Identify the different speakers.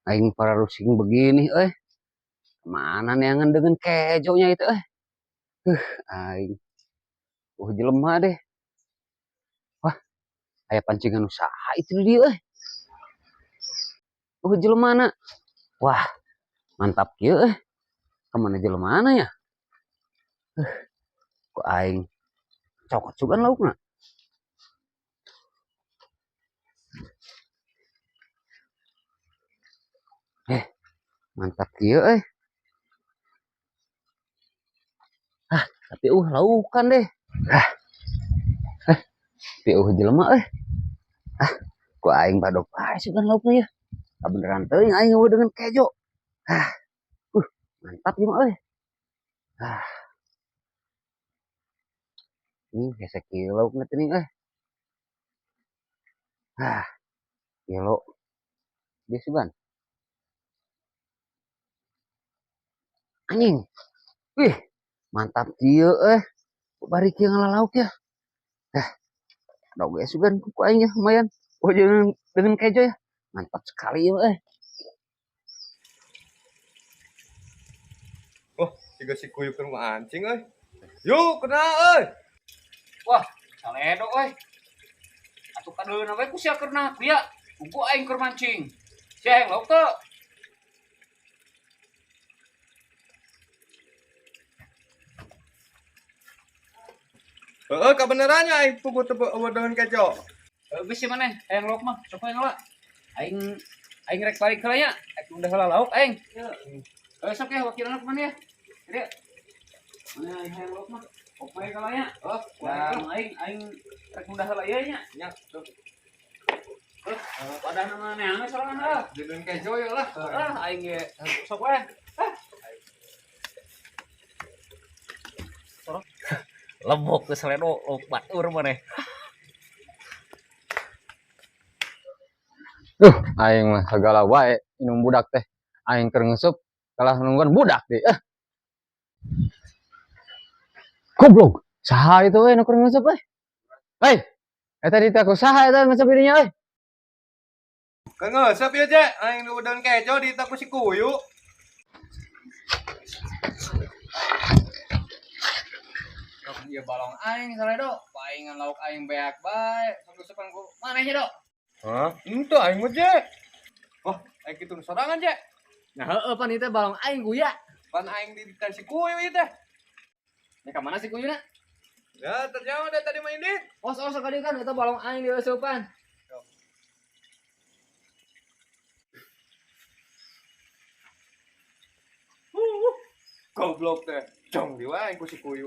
Speaker 1: Aing para rusing begini eh. Mana neangan dengan kejonya itu eh. Aing. Jelema deh. Wah, aya pancingan usaha itu dia eh. Jelema na. Wah, mantap kieu eh. Kemana jelema na ya? Kok aing cokot sugan laukna. Mantap kieu eh. Ah, tapi laukan deh. Ah. Tapi jelema eh. Ah, ku aing badok bae sugan laukna ya. Kabeneran teuing aing eueuh dengan kejo. Ah. Mantap ieu mah euy. Ah. Ini hese kieu laukna teuing euy. Ah. Kilo. Dia sugan. Anjing. Wih, mantap kieu euy. Bari kieu ngalalauk ya. Dog sugan ku aing ya lumayan. Oh, dengan kejo ya. Mantap sekali ya euy.
Speaker 2: Oh, tiga si kuyuk keur mancing euy. Yuk, kena euy.
Speaker 1: Wah, saledo euy. Atuh kadeuleuna we ku sia keur naak ya. Ku aing keur mancing. Sia hayang lauk teu?
Speaker 2: Heeh, kabenerannya aing puguh teu eueuh dengan kejo.
Speaker 1: Heeh, geus maneh hayang lauk mah, sok we ngala. Aing aing rek balik heula nya. Aing udah heula lauk aing. Heeh, sok ya wakilna kumaha ya? Ieu. Mana aing hayang lauk mah? Sok we heula nya.
Speaker 2: Oh,
Speaker 1: dan aing aing rek udah heula ieu nya.
Speaker 2: Nya, tuh.
Speaker 1: Heuh, padahal mah neangan sorangan heuh.
Speaker 2: Dengan kejo ya lah.
Speaker 1: Heeh, aing ge sok we. Ah. Lebok ke seledo lauk batur maneh.
Speaker 3: Aing mah segala wae minum budak teh. Aing keur ngeusup kalah nungguan budak deui. Goblok. Saha itu euy nu keur ngeusup euy? Hei. Eta di teh ku saha eta ngeusup dirinya euy?
Speaker 2: Keur ngeusup ieu, Je. Aing nu daun kejo di teh ku si kuyu.
Speaker 3: Ieu balong aing saledo, paingan lauk aing beak bae, ngeusupan ku maneh nya, Dok?
Speaker 2: Hah? Henteu aing mah, Je. Wah, aing kitu nu sorangan, Je.
Speaker 3: Nah, heeh pan ieu teh balong aing kuya.
Speaker 2: Pan aing di teh si kuyu ieu teh.
Speaker 3: Nya ka mana si kuyuna?
Speaker 2: Ya, terjauh deh tadi main dit.
Speaker 3: Os os kali kan eta balong aing dieusupan.
Speaker 2: Goblok teh. Jong di wae ku si kuyu.